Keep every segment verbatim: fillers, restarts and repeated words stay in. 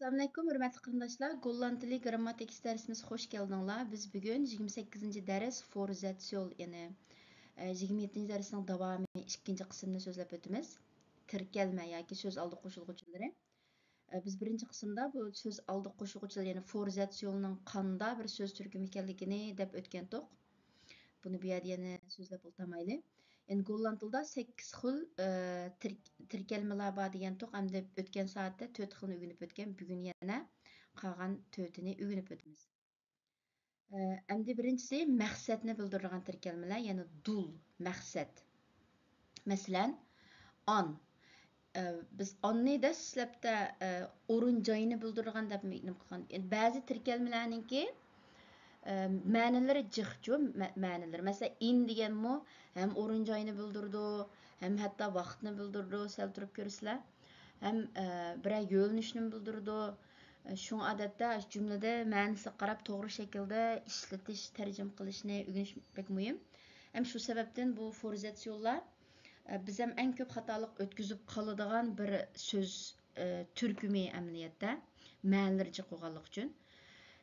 ئەسسالامۇئەلەيكۇم، ھۆرمەتلىك قېرىنداشلار! گوللاند تىلى گىرامماتىكىسى دەرسىمىزگە خۇش كەلدىڭلار. بىز بۈگۈن يىگىرمە سەككىزىنچى دەرس، فورزەتسىيول، يەنى، ئە، يىگىرمە يەتتىنچى دەرسنىڭ داۋامى، ئىككىنچى قىسمىنى سۆزلەپ ئۆتىمىز. تىركەلمە ياكى سۆز ئالدى قوشۇلغۇچىلىرى. ئە، بىز بىرىنچى قىسىمدا بۇ سۆز ئالدى قوشۇلغۇچىلار، يەنى فورزەتسىيولنىڭ قاندا بىر سۆز تۈركۈمى ئىكەنلىكىنى دەپ ئۆتكەنتۇق. بۇنى بۇ يەردە يەنە سۆزلەپ ئولتۇرمايلى. يەنى گوللاند تىلىدا سەككىز خىل، ئە، تىرك-، تىركەلمىلەر بار دېگەنتۇق، ئەمدى ئۆتكەن سائەتتە تۆت خىلنى ئۆگىنىپ ئۆتكەن، بۈگۈن يەنە قالغان تۆتىنى ئۆگىنىپ ئۆتىمىز. ئە، ئەمدى بىرىنچىسى مەقسەتنى بىلدۈرىدىغان تىركەلمىلەر، يەنى دۇل، مەقسەت. مەسىلەن، ئان. ئە، بىز ئاننى دەسلەپتە، ئە، ئورۇن جاينى بىلدۈرىدىغان دەپ نېمە قىلغان. يەنى بەزى تىركەلمىلەرنىڭكى، ئە، مەنىلىرى جىقچۇ، مە-، مەنىلىرى. مەسىلەن، ئىن دېگەنمۇ ھەم ئورۇن جاينى بىلدۈرىدۇ، ھەم ھەتتا ۋاقىتنى بىلدۈرىدۇ، سەل تۇرۇپ كۆرىسىلەر. ھەم، ئە، بىرەر يۆنىلىشنىمۇ بىلدۈرىدۇ. ئە، شۇڭا ئادەتتە جۈملىدە مەنىسىگە قاراپ توغرا شەكىلدە ئىشلىتىش، تەرجىمە قىلىشنى ئۆگىنىش بەك مۇھىم. ھەم شۇ سەۋەبتىن بۇ فورزەتسىيوللار، ئە، بىز ھەم ئەڭ كۆپ خاتالىق ئۆتكۈزۈپ قالىدىغان بىر سۆز، ئە، تۈركۈمى ئەمەلىيەتتە، مەنىلىرى جىق بولغانلىقى ئۈچۈن.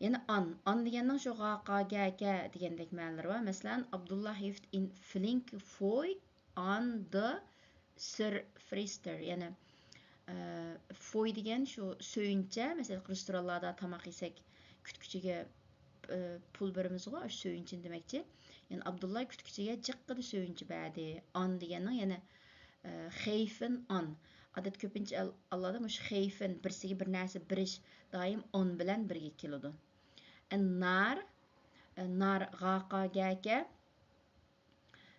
يەنە ئان، ئان دېگەننىڭ شۇ غا، قا، گە، كە دېگەندەك مەنىلىرى بار. مەسىلەن، Abdullah heeft een flink fooi aan de sir Frister. يەنى، ئە، فوي دېگەن شۇ سۆيۈنچە، مەسىلەن، رېستورانلاردا تاماق يېسەك، كۈتكۈچىگە، ئە، پۇل بېرىمىزغۇ، ئاشۇ سۆيۈنچىنى دېمەكچى. يەنى ئابدۇللا كۈتكۈچىگە جىققىدە سۆيۈنچە بەردى. ئان دېگەننىڭ يەنە، ئە، خەيفىن ئان. ئادەتتە كۆپىنچە ھال-، ھاللاردا مۇشۇ خەيفىن، بىرسىگە بىر نەرسە بېرىش دائىم ئان بىلەن بىرگە كېلىدۇ. ئە، نار، ئە، نار، غا، قا، گە، كە.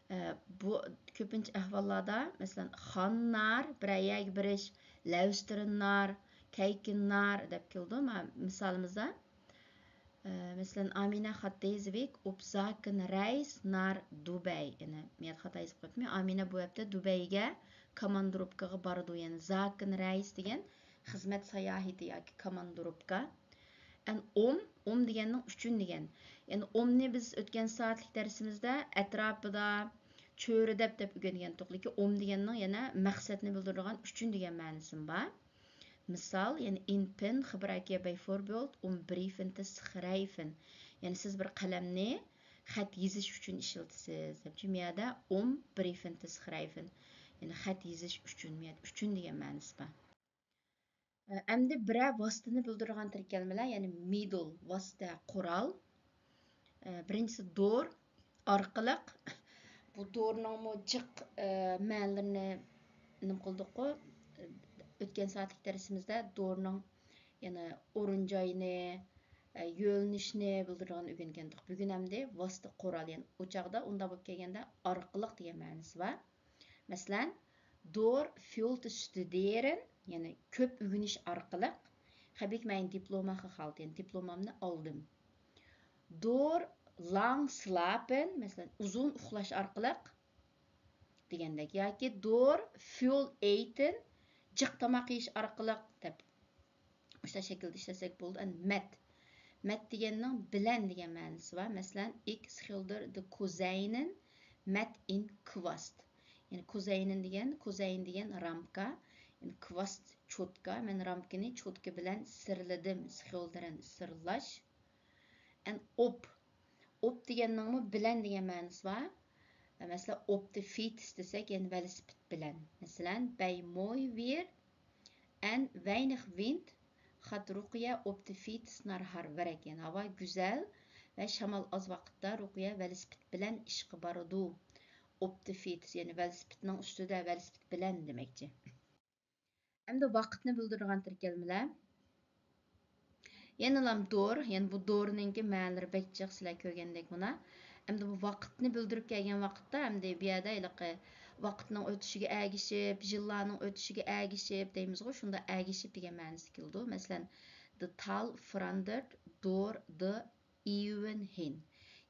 ئە، بۇ كۆپىنچە ئەھۋاللاردا، مەسىلەن، خاننار، بىرەر يەرگە بېرىش، لەۋستىرنار، كەيكىننار دەپ كېلىدۇ. مانا مىسالىمىزدا، ئە، مەسىلەن، ئامىنە خاتتېزۋىك ئۇپزاكىن رەيس نار دۇبەي. يەنى، مەن خاتا يېزىپ قويۇپتىمەن. ئامىنە بۇ ھەپتە دۇبەيگە كاماندىروپكىغا بارىدۇ. يەنى، زاكىن رەيس دېگەن خىزمەت ساياھىتى ياكى كاماندىروپكا. ئەن ئوم، ئوم دېگەننىڭ ئۈچۈن دېگەن. يەنى ئومنى بىز ئۆتكەن سائەتلىك دەرسىمىزدە ئەتراپىدا، چۆرىدەپ دەپ ئۆگەنگەنتۇق. لېكىن ئوم دېگەننىڭ يەنە مەقسەتنى بىلدۈرىدىغان ئۈچۈن دېگەن مەنىسىمۇ بار. مىسال، يەنى in pen gebruik je bijvoorbeeld om brieven te schrijven. يەنى سىز بىر قەلەمنى خەت يېزىش ئۈچۈن ئىشلىتىسىز دەپ. شۇ يەردە om brieven te schrijven. يەنى خەت يېزىش ئۈچۈن، يەنى ئۈچۈن دېگەن مەنىسى بار. ئەمدى بىرەر ۋاسىتىنى بىلدۈرىدىغان تىركەلمىلەر، يەنى مىدل، ۋاسىتە، قورال. بىرىنچىسى دور، ئارقىلىق. بۇ دورنىڭمۇ جىق مەنىلىرىنى نېمە قىلدۇققۇ؟ ئۆتكەن سائەتلىك دەرسىمىزدە دورنىڭ يەنى ئورۇن جاينى، يۆنىلىشنى بىلدۈرىدىغان ئۆگەنگەنتۇق. بۈگۈن ئەمدى ۋاسىتە، قورال، يەنى ئۇ چاغدا ئۇنداق بولۇپ كەلگەندە ئارقىلىق دېگەن مەنىسى بار. مەسىلەن، دور فيول تۇ ستۇدېرەن، يەنى كۆپ ئۆگىنىش ئارقىلىق، خەبىك مەين دىپلوما خاخالت، يەنى دىپلومامنى ئالدىم. دور لانگ سلاپەن، مەسىلەن، ئۇزۇن ئۇخلاش ئارقىلىق دېگەندەك، ياكى دور فيول ئېيتەن، جىق تاماق يېيىش ئارقىلىق دەپ مۇشۇنداق شەكىلدە ئىشلەتسەك بولىدۇ. ئەمدى مەت. مەت دېگەننىڭ بىلەن دېگەن مەنىسى بار. مەسىلەن، ئىك سخىلدېر دە كوزەينىن مەت ئىن كۋاست. يەنى كوزەينىن دېگەن، كوزەين دېگەن رامكا. يەنى كۋاست چوتكا. مەن رامكىنى چوتكا بىلەن سىرلىدىم. سخىلدېرەن سىرلاش. ئەن ئوپ. ئوپ دېگەننىڭمۇ بىلەن دېگەن مەنىسى بار. مەسىلەن، ئوپ دە فىتس دېسەك، يەنى ۋېلىسىپىت بىلەن. مەسىلەن، بەي موي ۋىر ئەن ۋەينىخ ۋىنت خات رۇقىيە ئوپ دە فىتس نار ھار ۋەرەك. يەنى ھاۋا گۈزەل ۋە شامال ئاز ۋاقىتتا رۇقىيە ۋېلىسىپىت بىلەن ئىشقا بارىدۇ. ئوپ دە فىتس، يەنى ۋېلىسىپىتنىڭ ئۈستىدە، ۋېلىسىپىت بىلەن دېمەكچى. ئەمدى ۋاقىتنى بىلدۈرىدىغان تىركەلمىلەر. يەنىلام دور، يەنى بۇ دورنىڭكى مەنىلىرى بەك جىق، سىلەر كۆرگەندەك مانا. ئەمدى بۇ ۋاقىتنى بىلدۈرۈپ كەلگەن ۋاقىتتا، ئەمدى بۇ يەردە ھېلىقى ۋاقىتنىڭ ئۆتۈشىگە ئەگىشىپ، يىللارنىڭ ئۆتۈشىگە ئەگىشىپ دەيمىزغۇ، شۇنداق ئەگىشىپ دېگەن مەنىسى كېلىدۇ. مەسىلەن، دە تال فرەندەرت دور دە ئىۋېن ھېن.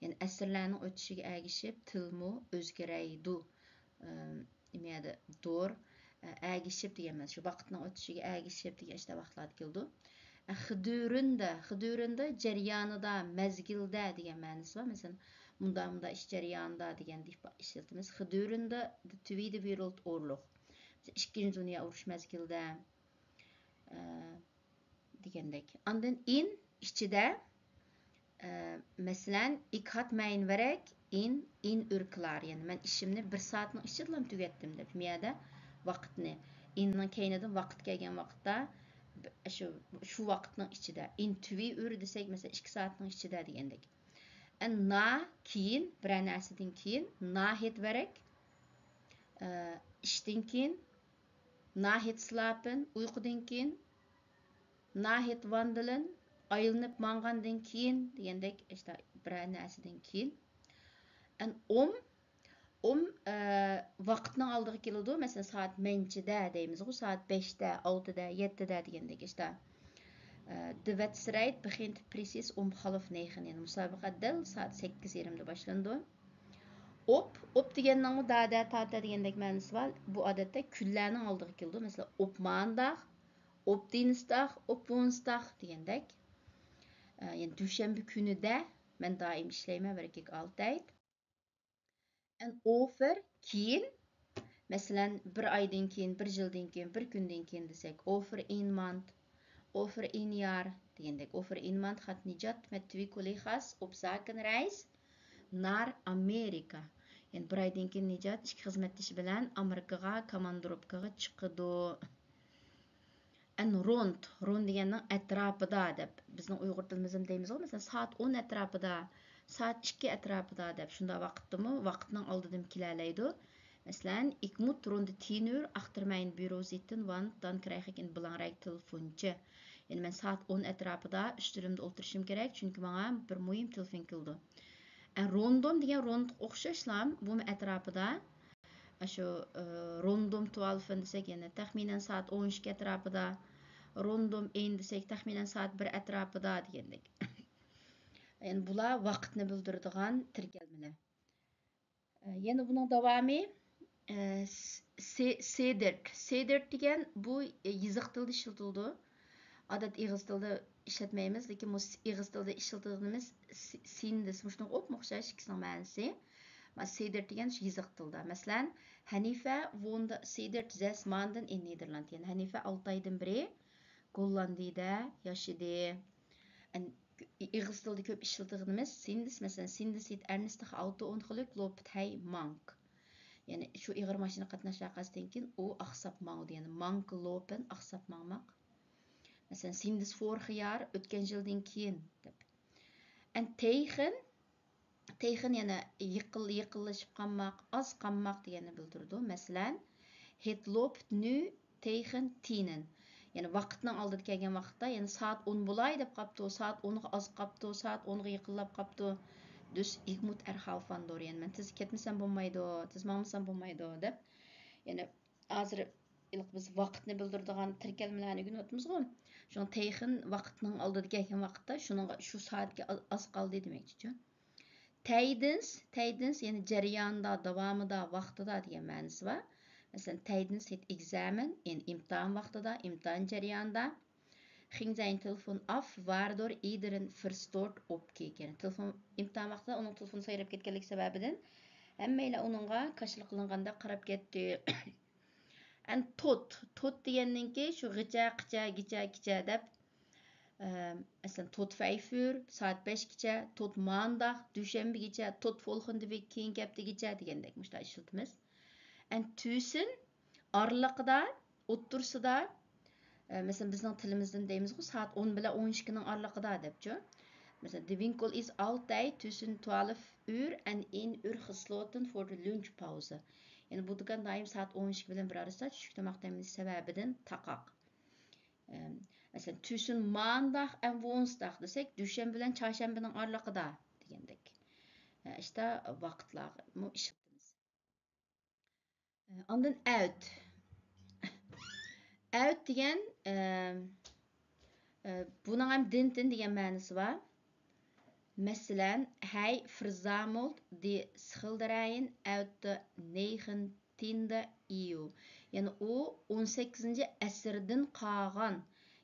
يەنى ئەسىرلەرنىڭ ئۆتۈشىگە ئەگىشىپ تىلمۇ ئۆزگىرەيدۇ. ئىم، نېمىدە دور، ئە، ئەگىشىپ دېگەن مەنىسى. شۇ ۋاقىتنىڭ ئۆتۈشىگە ئەگىشىپ دېگەن ئىشتا ۋاقىتلاردا كېلىدۇ. ئە، خىدۈرۈندە، خىدۈرۈندە جەريانىدا، مەزگىلدە دېگەن مەنىسى بار. مەسىلەن، مۇنداق، مۇنداق ئىش جەريانىدا دېگەندە ئىپا-، ئىشلىتىمىز. خىدۈرۈندە دە تۋىدە ۋىرولت ئورلۇق. مەسىلەن، ئىككىنچى دۇنيا ئۇرۇش مەزگىلىدە، ئە، دېگەندەك. ئاندىن in ئىچىدە، ئە، مەسىلەن، ich hat mein Werk in, in Uhr klar، يەنى مەن ئىشىمنى بىر سائەتنىڭ ئىچىدىلا تۈگەتتىم دەپ. مۇ يەردە ۋاقىتنى، in نىڭ كەينىدىن ۋاقىت كەلگەن ۋاقىتتا، ب-، شۇ، شۇ ۋاقىتنىڭ ئىچىدە. In twee Uhr دېسەك، مەسىلەن، ئىككى سائەتنىڭ ئىچىدە دېگەندەك. ئەن na كېيىن، بىرەر نەرسىدىن كېيىن، na het Werk، ئە، ئىشتىن كېيىن، na het slapen ئۇيقۇدىن كېيىن، na het wandelen ئايلىنىپ ماڭغاندىن كېيىن دېگەندەك، ئىشتە بىرەر نەرسىدىن كېيىن. ئەن ئوم، ئوم، ئە، ۋاقىتنىڭ ئالدىغا كېلىدۇ. مەسىلەن، سائەت مەنچىدە دەيمىزغۇ، سائەت بەشتە، ئالتىدە، يەتتىدە دېگەندەك ئىشتە. ئە، de wedstrijd begint precies om half negen، يەنى مۇسابىقە دەل سائەت سەككىز يېرىمدە باشلىنىدۇ. ئوپ، ئوپ دېگەننىڭمۇ دادە، تاتە دېگەندەك مەنىسى بار. بۇ ئادەتتە كۈنلەرنىڭ ئالدىغا كېلىدۇ. مەسىلەن، ئوپ مانداغ، ئوپ دىنستاغ، ئوپ ۋونستاغ دېگەندەك. ئە، يەنى دۈشەنبە كۈنىدە مەن دائىم ئىشلەيمەن، ۋېركلىك ئالتايت. ئەن ئوفېر كېيىن، مەسىلەن، بىر ئايدىن كېيىن، بىر يىلدىن كېيىن، بىر كۈندىن كېيىن دېسەك، ئوفېر ئىن مانت، ئوفېر ئىن يار دېگەندەك. ئوفېر ئىن مانت خات نىجات مەت تۈۋى كولىخاس ئوپ زاكىن رەيس نار ئامېرىكا. يەنى بىر ئايدىن كېيىن نىجات ئىككى خىزمەتدىشى بىلەن ئامېرىكىغا كاماندىروپكىغا چىقىدۇ. ئەن روند، روند دېگەننىڭ ئەتراپىدا دەپ، بىزنىڭ ئۇيغۇر تىلىمىزدىمۇ دەيمىزغۇ، مەسىلەن، سائەت ئون ئەتراپىدا، سائەت ئىككى ئەتراپىدا دەپ، شۇنداق ۋاقىتتىمۇ، ۋاقىتنىڭ ئالدىدىمۇ كېلەلەيدۇ. مەسىلەن، ich muss rund zehn Uhr achter mein Büro zitten, want dan krijg ik een belangrijk telefoontje. يەنى مەن سائەت ئون ئەتراپىدا ئۈستىلىمدە ئولتۇرۇشۇم كېرەك، چۈنكى ماڭا بىر مۇھىم تېلېفون كېلىدۇ. ئە، روندوم دېگەن روندقا ئوخشاشلا، بۇمۇ ئەتراپىدا. ئاشۇ، ئە، روندوم توۋالفىن دېسەك، يەنە تەخمىنەن سائەت ئون ئىككى ئەتراپىدا، روندوم ئېن دېسەك، تەخمىنەن سائەت بىر ئەتراپىدا دېگەندەك. يەنى بۇلار ۋاقىتنى بىلدۈرىدىغان تىركەلمىلەر. ئە، يەنە بۇنىڭ داۋامى، ئە، س-، سېدېرت. سېدېرت دېگەن بۇ يېزىق تىلدا ئىشلىتىلىدۇ. ئادەتتە ئېغىز تىلدا ئىشلەتمەيمىز، لېكىن بۇ ئېغىز تىلدا ئىشلىتىدىغىنىمىز س-، سىندىس. مۇشۇنىڭغا ئوپمۇ ئوخشاش ئىككىسىنىڭ مەنىسى. ما سېدېرت دېگەن شۇ يېزىق تىلدا. مەسىلەن، Hanifa woonde sedert zes maanden in Nederland. يەنى ھەنىفە ئالتە ئايدىن بېرى گوللاندىيىدە ياشىدى. ئەن-، ئېغىز تىلدا كۆپ ئىشلىتىدىغىنىمىز سىندىس، مەسىلەن، Sinds het Ernstig auto-ongeluk loopt hij mank. يەنى شۇ ئېغىر ماشىنا قاتناش ۋەقەسىدىن كېيىن ئۇ ئاقساپ ماڭىدۇ، يەنى mank lopen، ئاقساپ ماڭماق. مەسىلەن، Sinds vorig jaar، ئۆتكەن يىلدىن كېيىن دەپ. ئەن تېيخىن، تېيخىن يەنە يېقىن-، يېقىنلىشىپ قالماق، ئاز قالماق دېگەننى بىلدۈرىدۇ. مەسىلەن، het loopt nu tegen tienen. يەنى ۋاقىتنىڭ ئالدىدا كەلگەن ۋاقىتتا، يەنى سائەت ئون بولاي دەپ قاپتۇ، سائەت ئونغا ئاز قاپتۇ، سائەت ئونغا يېقىنلاپ قاپتۇ. Dus ik moet er half van door. يەنى مەن تېز كەتمىسەم بولمايدۇ، تېز ماڭمىسام بولمايدۇ دەپ. يەنى ھازىر ھېلىقى بىز ۋاقىتنى بىلدۈرىدىغان تىركەلمىلەرنى ئۆگىنىۋاتىمىزغۇ. شۇڭا تېيخىن ۋاقىتنىڭ ئالدىدا كەلگەن ۋاقىتتا شۇنىڭغا، شۇ سائەتكە ئاز، ئاز قالدى دېمەكچىچۇ. تەيدىنس، تەيدىنس، يەنى جەريانىدا، داۋامىدا، ۋاقتىدا دېگەن مەنىسى بار. مەسىلەن، تەيدىنس ھېت ئېگزامېن، يەنى ئىمتىھان ۋاقتىدا، ئىمتىھان جەريانىدا. خىڭزەين تېلېفون ئاف ۋاردور ئىدىرىن فىرستورت ئوپكېك. يەنى تېلېفون، ئىمتىھان ۋاقتىدا ئۇنىڭ تېلېفونى سايراپ كەتكەنلىكى سەۋەبىدىن ھەممەيلەن ئۇنىڭغا كاشىلا قىلىنغاندەك قاراپ كەتتى. ئەن توت، توت دېگەننىڭكى شۇ غىچە، قىچە، گىچە، كىچە دەپ، ئە، مەسىلەن، توت فەيفۈر، سائەت بەشكىچە، توت مانداغ، دۈشەنبىگىچە، توت فولخېندىۋىك، كېيىنكى ھەپتىگىچە دېگەندەك مۇشۇنداق ئىشلىتىمىز. ئەن تۈسۈن ئارىلىقىدا، ئوتتۇرىسىدا، ئە، مەسىلەن، بىزنىڭ تىلىمىزدىن دەيمىزغۇ، سائەت ئون بىلەن ئون ئىككىنىڭ ئارىلىقىدا دەپچۇ. مەسىلەن، de winkel is altijd tussen twaalf uur en één uur gesloten voor de lunchpauze. يەنى بۇ دۇكان دائىم سائەت ئون ئىككى بىلەن بىر ئارىسىدا چۈشلۈك تاماق تەمىنلىگەن سەۋەبىدىن تاقاق. ئەم، مەسىلەن، تۈسۈن مانداغ ئەم ۋونسداغ دېسەك، دۈشەنبە بىلەن چارشەنبىنىڭ ئارىلىقىدا دېگەندەك. ئە، ئىشتا ۋاقىتلارمۇ ئىشلىتىمىز. ئە، ئاندىن ئەۋت. ئەۋت دېگەن، ئە، ئە، بۇنىڭ ھەم دىنتىن دېگەن مەنىسى بار. مەسىلەن، Hij verzamelt de schilderijen uit de negentiende eeuw. يەنى ئۇ ئون سەككىزىنچى ئەسىردىن قالغان،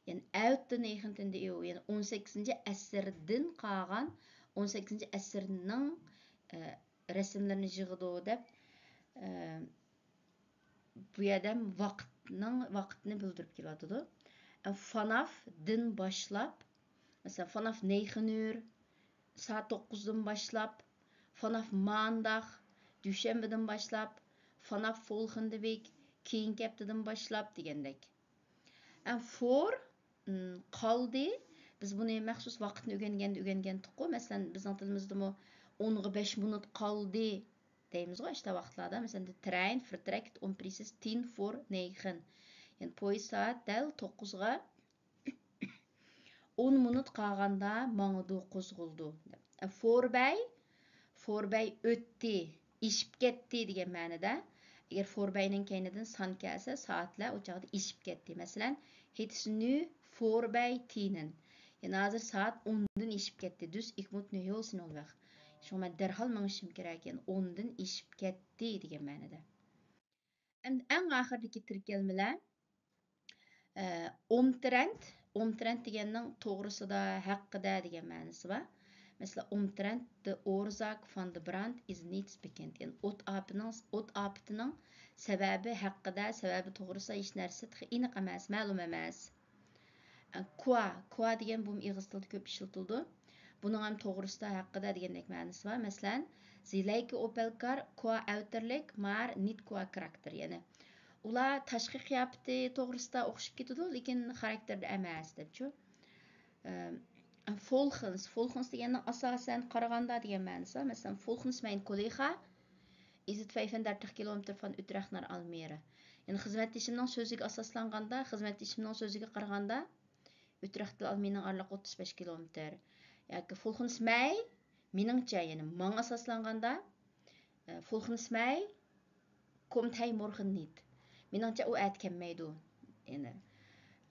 يەنى ئەۋت دە نەيخىنتىندە ئېۋ، يەنى ئون سەككىزىنچى ئەسىردىن قالغان، ئون سەككىزىنچى ئەسىرنىڭ، ئە، رەسىملىرىنى يىغىدۇ دەپ، ئە، بۇ يەردە ۋاقىتنىڭ، ۋاقىتنى بىلدۈرۈپ كېلىۋاتىدۇ. فاناف دىن باشلاپ، مەسىلەن، فاناف نەيخېنۇر، سائەت توققۇزدىن باشلاپ، فاناف مانداغ، دۈشەنبىدىن باشلاپ، فاناف فولخېندە ۋېك، كېيىنكى ھەپتىدىن باشلاپ دېگەندەك. ئەم فور، قالدى. بىز بۇنى مەخسۇس ۋاقىتنى ئۆگەنگەندە ئۆگەنگەنتۇققۇ. مەسىلەن، بىزنىڭ تىلىمىزدىمۇ ئونغا بەش مىنۇت قالدى دەيمىزغۇ ئاشتا ۋاقىتلاردا. مەسىلەن، دە ترەين فىرترەكت ئون پرىسىس تىن فور نەيخېن. يەنى پويىز سائەت دەل توققۇزغا ئون مىنۇت قالغاندا ماڭىدۇ، قوزغىلىدۇ. فوربەي، فوربەي ئۆتتى، ئېشىپ كەتتى دېگەن مەنىدە. ئەگەر فوربەينىڭ كەينىدىن سان كەلسە، سائەتلەر ئۇ چاغدا ئېشىپ كەتتى. مەسىلەن، ھېتس نۇ فوربەي تىنىن. يەنى ھازىر سائەت ئوندىن ئېشىپ كەتتى. دۈس ئىكمۇت نۆ يول سىنولۋەخ. شۇڭا مەن دەرھال مېڭىشىم كېرەك. يەنى ئوندىن ئېشىپ كەتتى دېگەن مەنىدە. ئەمدى ئەڭ ئاخىرىدىكى تىركەلمىلەر، ئە، ئومترەنت، ئومترەنت دېگەننىڭ توغرىسىدا، ھەققىدە دېگەن مەنىسى بار. مەسىلەن، ئومترەنت، دە ئورزاك فان دە براند ئىز نىتس بېكەنت. يەنى ئوت ئاپىنىڭ، ئوت ئاپىتىنىڭ سەۋەبى ھەققىدە، سەۋەبى توغرىسىدا ھېچ نەرسە تېخى ئېنىق ئەمەس، مەلۇم ئەمەس. ئە، كۇا، كۇا دېگەن بۇمۇ ئېغىز تىلىدا كۆپ ئىشلىتىلىدۇ. بۇنىڭ ھەم توغرىسىدا، ھەققىدە دېگەندەك مەنىسى بار. مەسىلەن، زىلەيكە ئوپەلكار كۇا ئەۋتەرلىك مار نىت كۇا كاراكتېر. يەنى ئۇلار تاشقى قىياپىتى توغرىسىدا ئوخشىشىپ كېتىدۇ، لېكىن خاراكتېردا ئەمەس، دەپچۇ. ئەم، فولخنس، فولخنس دېگەننىڭ ئاساسەن قارىغاندا دېگەن مەنىسى بار. مەسىلەن، فولخنس مەين كولىخا، ئىزىت فەيفەن دەرتىخ كىلومېتىر فان ئۈترەخنار ئالمىرە. يەنى خىزمەتدىشىمنىڭ سۆزىگە ئاساسلانغاندا، خىزمەتدىشىمنىڭ سۆزىگە قارىغاندا، ئۈترەخت بىلەن ئالمىنىڭ ئارىلىقى ئوتتۇز بەش كىلومېتىر. ياكى فولخنس مەي، مېنىڭچە، يەنى ماڭا ئاساسلانغاندا، ئە، فولخنس مەي، كومت ھەي مورخن نىت. مېنىڭچە، ئۇ ئەتە كەلمەيدۇ. يەنى،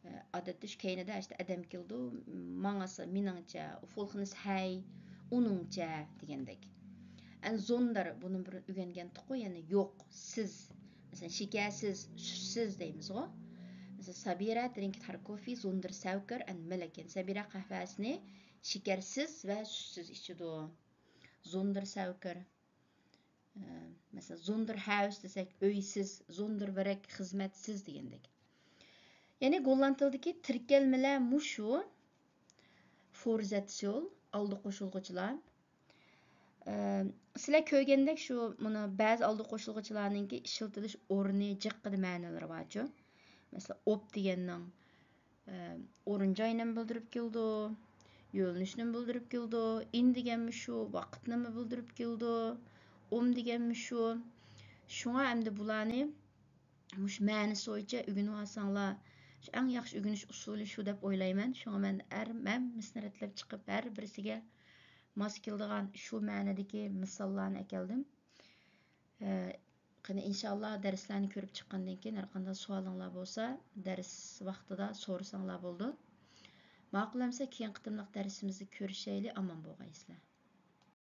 ئە، ئادەتتە شۇ كەينىدە ئىشتە ئادەم كېلىدۇ، ماڭا ئاسا-، مېنىڭچە، فولخنس ھەي، ئۇنىڭچە دېگەندەك. ئەن زوندېر، بۇنى بىر ئۆگەنگەنتۇققۇ، يەنى يوق، سىز. مەسىلەن، شېكەرسىز، سۈتسىز دەيمىزغۇ. مەسىلەن، سابىرە درىنكت ھار كوفى زوندېر سەۋكەر ئەن مىلك. يەنى سابىرە قەھۋەسىنى شېكەرسىز ۋە سۈتسىز ئىچىدۇ. زوندېر سەۋكەر. ئە، مەسىلەن، زوندېر ھەۋس دېسەك، ئۆيسىز، زوندېر ۋېرەك، خىزمەتسىز دېگەندەك. يەنى گوللاند تىلىدىكى تىركەلمىلەر مۇشۇ. فورزەتسيول، ئالدى قوشۇلغۇچىلار. ئە، سىلەر كۆرگەندەك شۇ، مانا بەزى ئالدى قوشۇلغۇچىلارنىڭكى ئىشلىتىلىش ئورنى جىققىدە مەنىلىرى بارچۇ. مەسىلەن، ئوپ دېگەننىڭ، ئە، ئورۇن جايىنىمۇ بىلدۈرۈپ كېلىدۇ، يۆنىلىشنىمۇ بىلدۈرۈپ كېلىدۇ. ئىن دېگەنمۇ شۇ، ۋاقىتنىمۇ بىلدۈرۈپ كېلىدۇ. ئوم دېگەنمۇ شۇ. شۇڭا ئەمدى بۇلارنى مۇشۇ مەنىسى بويىچە ئۆگىنىۋالساڭلار، شۇ ئەڭ ياخشى ئۆگىنىش ئۇسۇلى شۇ دەپ ئويلايمەن. شۇڭا مەن ھەر ھەممىسىنى رەتلەپ چىقىپ، ھەر بىرسىگە ماس كېلىدىغان شۇ مەنىدىكى مىساللارنى ئەكەلدىم. ئە، قېنى، ئىنشاللا دەرسلەرنى كۆرۈپ چىققاندىن كېيىن ھەرقانداق سوئالىڭلار بولسا، دەرس ۋاقتىدا سورىساڭلار بولىدۇ. ماقۇل ئەمسە، كېيىنقى قېتىملىق دەرسىمىزدە كۆرۈشەيلى، ئامان بولغايسىلەر.